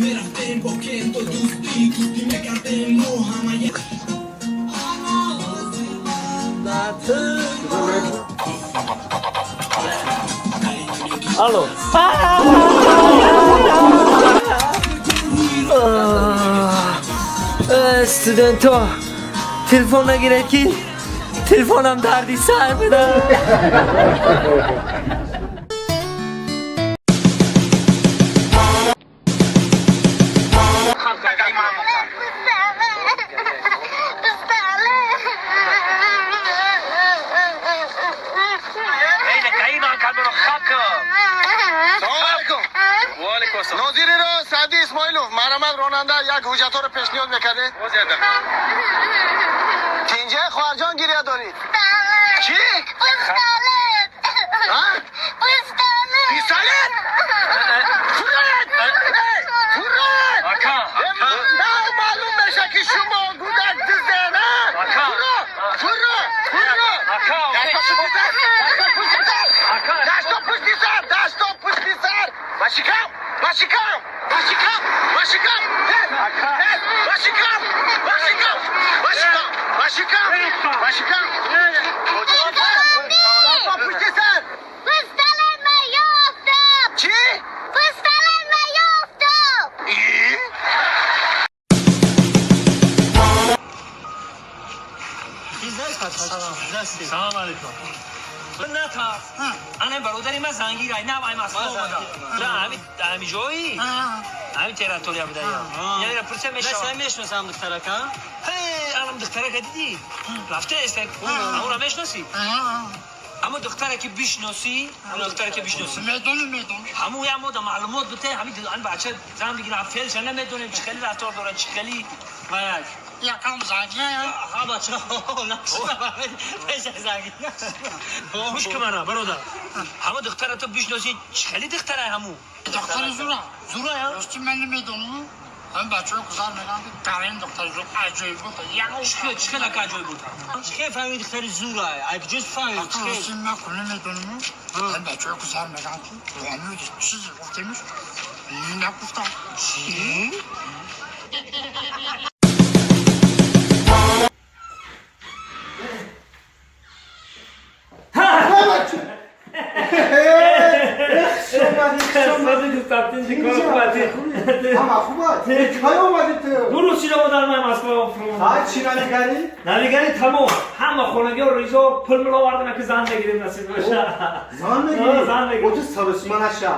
Мерафтем бо кето дӯстӣ дӯстӣ мекардем мо ҳама як. Алло. Студентҳо, телефон нагиред, ки телефонам дарди сар буда. Нозириро Саъди Исмоилов, марҳамат, ронанда, як ҳуҷҷатҳоро пешниҳод мекардед. Тинҷа, хоҳарҷон, гиря доред? Чӣ? Пистолет! А? Пистолет! Пистолет? Фуред! Фуред! На, маълум меша, ки шумо гудак дизден, а? Фуро! Фуро! Фуро! Дасто пушти сар! Дасто пушти сар! Дасто пушти сар! Дасто пушти сар! Ба шикам! Ба шикам! Ба шикам! Ба шикам! Ба шикам! Ба шикам! Ба шикам! Ба шикам! Ба шикам! Дасто пушти сар! Пистолет наёфтам! Чӣ? Пистолет наёфтам! И? Салом алейкум. Натарс. Ана бародари ман зангир ай нав ай Москва омада. Ами ами ҷои? Ами территория буда я. Яъне пурса мешавам. Мешносам духтарака. Ҳей, анам духтарака дидӣ? Рафта эст. Амура мешносӣ? Аммо духтаре ки бишносӣ, ҳамон духтаре ки бишносӣ. Медонам, медонам. Ҳамун я мода маълумот бите, ҳамин ан бача зан бигирам, феълша намедонем, чӣ хели рафтор дорад, чӣ хели ваяк. Якам занги. Ҳа, бача, пеша занги. Гӯш кун мана, бародар. Ҳамон духтара ту бишносӣ, чӣ хели духтара ҳамун? Духтари зура. Зура я? Рости, ман намедонам. Ҳам бачаҳо гузар мегӯянд, ки карин духтари зур аҷоиб буд. Чӣ хел ака аҷоиб буд? Чӣ хел фаҳмиди, духтари зура? Ай куҷост фаҳмид? Чӣ хел? Рости, ман кун намедонам. Ҳам бачаҳо гузар мегӯянд, ки ҳамин чизе гуфтемиш, нагуфтам. Чӣ? Ҳама хуб аст? Кай омадӣ ту? Дуруст шида модар, ман Москва. Ҳай, чӣ намегарӣ? Навигари тамом. Ҳама хонагиҳо ризо пул миловардам, ки зан мегирем, насиб боша. Зан мегирӣ? Зан мегирем. Бо ту саросима наша.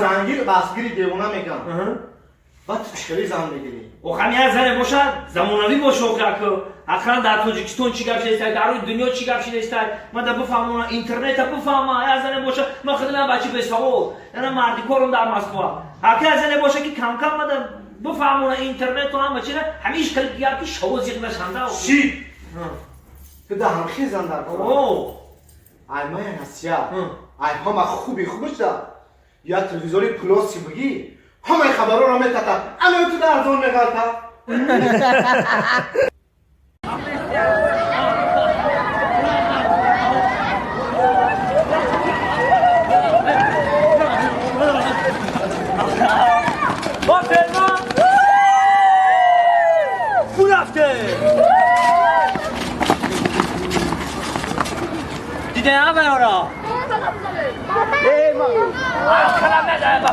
Зангир басгири девона мегам. Баъд ту чӣ хели зан мегирӣ? Охам як зане бошад, замонавӣ боша, охаку. Ақаллан дар Тоҷикистон чӣ гап шидаистай, дар рӯи дунё чӣ гап шидаистай. Ман да бифаҳмона, интернета бифаҳма, як зане боша, ман худам як бачи бесавод. Яна мардикорам дар Москва. Ака, як зане боша, ки кам-кам мада бифаҳмона интернету ҳама чира, ҳамиш хел гап ки шаво зиқ нашанда. Чӣ? Ту да ҳамхел зан дар кора? О, Ай, мая насиҳат. Ай, ҳама хуби хубш да я телевизори плоси бигӣ, ҳамаи хабарҳоро метата, ана ту да арзон меғалта. Бо ферма рафте. Диде ҳамаёро. Калам надоям.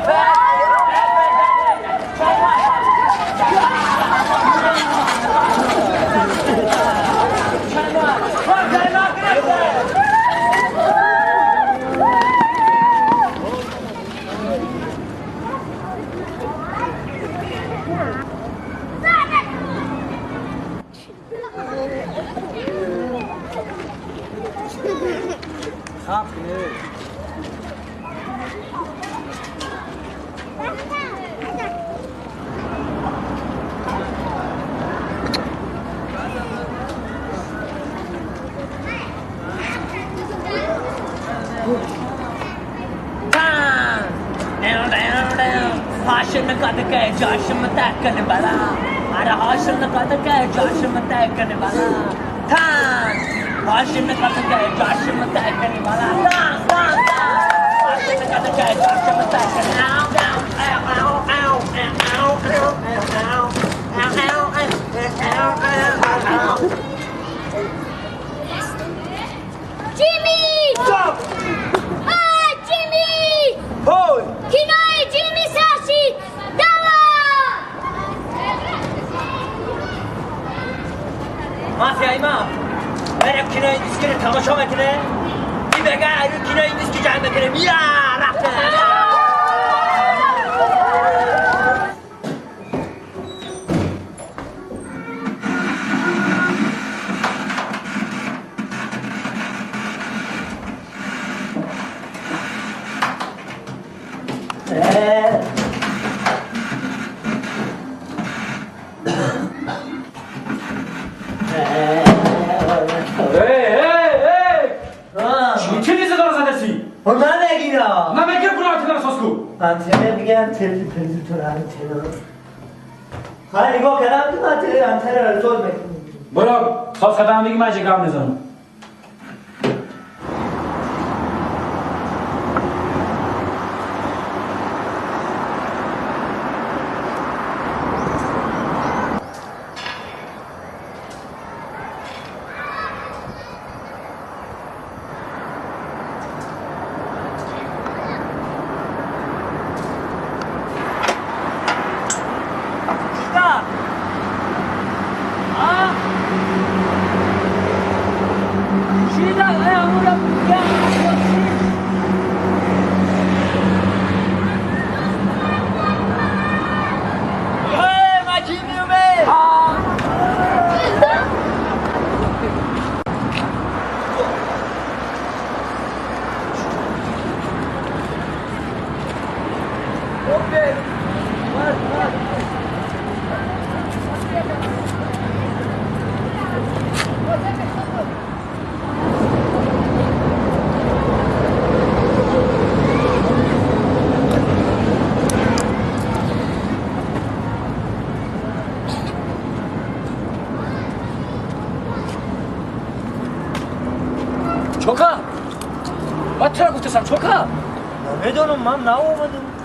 हाशन कद के जाशम तकन वाला, अरे हाशन कद के जाशम तकन वाला थान, हाशन कद के जाशम तकन वाला थान थान थान, हाशन कद के जाशम तकन आओ आओ आओ आओ आओ आओ। ایما برم کنار این دیسکی رو تماشا میکنه این بگه ایرو کنار این دیسکی جمع میکنه بیا رفته انتنه میگم تلویزیون انتنه خیلی نگاه کردم که من انتنه رو ساز میکنم برو خواست خطا میگی من چه گام نزنم 조카! 마트라 گفتم 조카! نمیدونم من ناومدم.